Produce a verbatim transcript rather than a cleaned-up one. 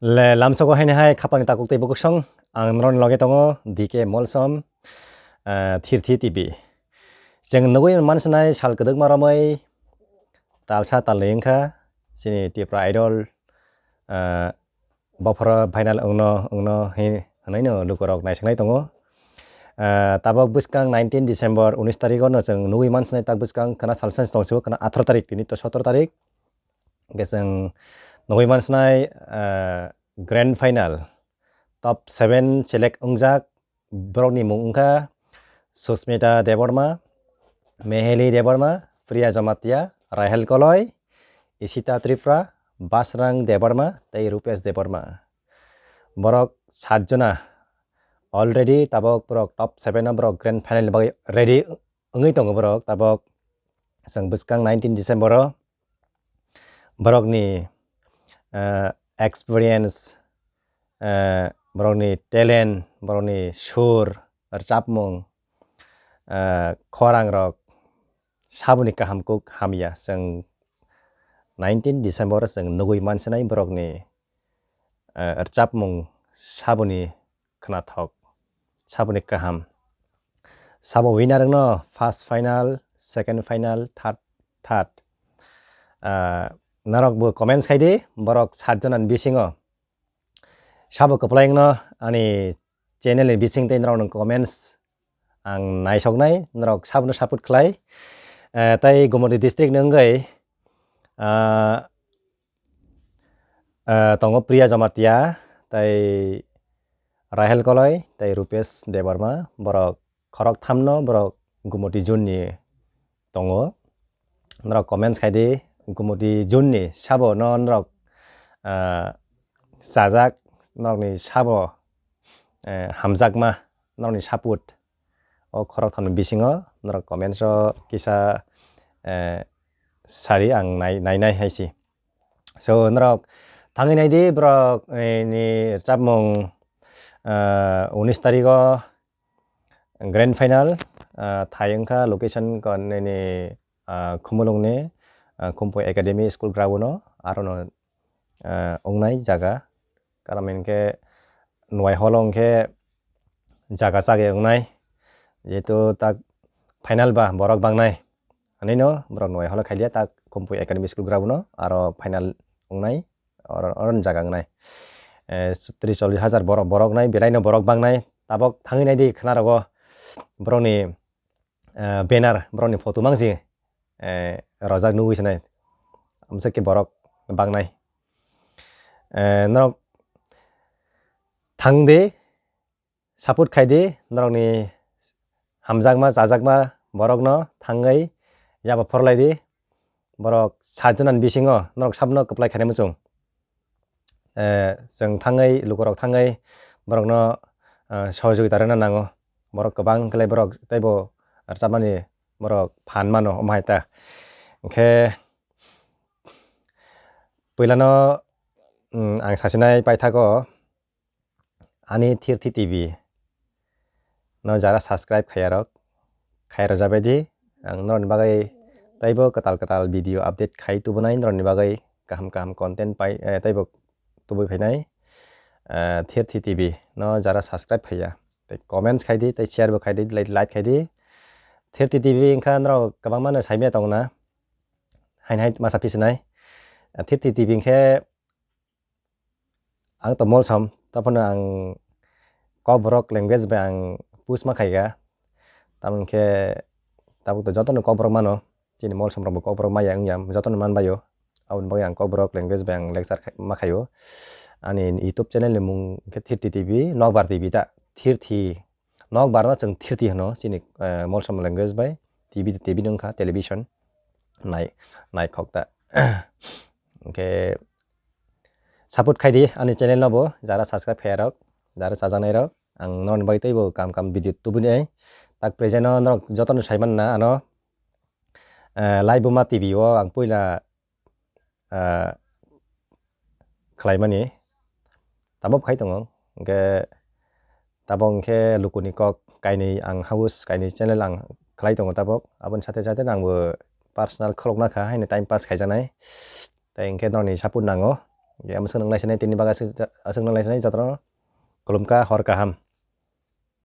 Le lamsogo haini hai khapani takhuk tei bukhuk song, ang norokni loge tongo D K Molsom, ah, Thirthi T V. Chwng nugui mansinai sal kwdwkma romwi talsa talnwi wngkha chini Tipra Idol, ah, bophoro final wngno, wngno hi-, hwnwi no lukurok naisingnai tongo. Ah, tabok bwskang nineteen December unis tarikh no chwng nugui mansinai, tak bwskang khwna salsa tongsibo, khwna atharo tarik, tini to sotoro tarik. Hwnkhe chwng nugui mansinai, ah, grand final top seven select wngjak borokni mung wngkha Susmita Debbarma, Meheli Debbarma, Priya Jamatia, Rahel Koloi, Ishita Tripura, Basrang Debbarma tei Rupesh Debbarma. Borok sat jona already tabok borok top seven o borok grand final ni bagwi ready wngwi tongo borok. Tabok chwng bwskang nineteen December o borokni, eh, experience, eh, borokni talent, borokni sur, rwchapmung, eh, khorangrok saboni kaham kuk hamya. Chwng nineteen December o chwng nugui mansinai borokni, eh, rwchapmung saboni khwnathok, saboni kaham. Sabo winner wngno first final, second final, third, third. Ah, norok bo comments khai di, borok sat jona ni bisingo sabo kwplai wngno ani channel ni bising tei norok ni comments ang naisoknai, norok sabono support khlai. Eh, tei Gumoti district ni wngwi, ah, eh, tongo Priya Jamatia, tei Rahel Koloi, tei Rupesh Debbarma, borok khorok thamno borok Gumoti zone ni tongo. Norok comments khai di, Gumoti zone ni sabo no norok, ah, chajak, norokni sabo, eh, hamjakma, norokni support. O khorok thamni bisingo norok comments o kisa, eh, sari ang nai-, nainai hai si. So, norok thangwi nai di, borok, eh, ni rwchapmung, eh, unis tarikh o grand final, ah, thai wngkha location ko nini, ah, Khumulwng ni, ah, Khumpui Academy School ground o, aro no, ah, wngnai jaga. Karon hinkhe Nwai hall o hinkhe jaga chagwi wngnai, jehetu tak final ba borok bangnai. Ani no borok Nwai hall o khailia tak Khumpui Academy School ground o aro final wngnai, oro, oro ni jaga wngnai. Eh, tris chollish hajar borok, borok nai, belai no borok bangnai. Tabok thangwi nai di khwna rogo borokni, eh, banner, borokni photo mangsi, eh, rojak nugwi sinai. Amsa khe borok bangnai. Eh, norok thang di, support khai di, norokni hamjakma, chajakma borokno thangwi yaba phorlai di. Borok sat jona ni bisingo norok sabno kwplai khainai muchung. Eh, chwng thangwi, lukurok thangwi borokno, eh, sohojogita rwna nango. Borok kwbang khlai borok teibo rwchapmani borok phan mano, omo hai ta. Hinkhe puilano, mm, ang sasinai paithago ani Thirthi T V no jara subscribe khaiyarok, khai rwjabai di. Ang norokni bagwi teibo kwtal kwtal video update khai tubunai, norokni bagwi kaham kaham content pai, eh, teibo tubui phainai, eh, Thirthi T V no jara subscribe khaiya. Tei comments khai di, tei share bo khai di, like, like khai di. Thirthi T V wngkha norok kwbangma no saimaya tongna. Haini hai masa pisinai. Thirthi T V hinkhe ang to Molsom, taphano ang Kokborok language bai ang push ma khaika. Tamo hinkhe tabuk to jotono Kokborok mano, chini Molsom rokbo Kokborok maya wngya, jotono manbaio. Aboni bagwi ang Kokborok language bai ang lecture khai, ma khaio. Ani YouTube channel ni mung khe Thirthi T V, Nokbar T V ta, Thirthi, Nokbar no chwng Thirthi hwno, chini, eh, Molsom language bai, T V, T V no wngkha, television, nai, naikhok ta. Hinkhe support khai di ani channel no bo, jara subscribe khaiya rok, jara chajaknai rok, ang norokni bagwi teibo kam kam video tubunai. Tak present o norok jotono saiman na ano, eh, Laibuma T V o ang puila, eh, khlaimani tabok khai tongo. Hinkhe tabok hinkhe lukuni kok kainwi ang house kainwi channel ang khlai tongo tabok. Aboni sathe sathe nangbo personal khulukna kha haino time pass khaijaknai. Tei hinkhe norokni support nango. Ya, mwswk nang naisinai tini bagwi aswk, aswk nang naisinai jotoro. Khulumkha, hor kaham.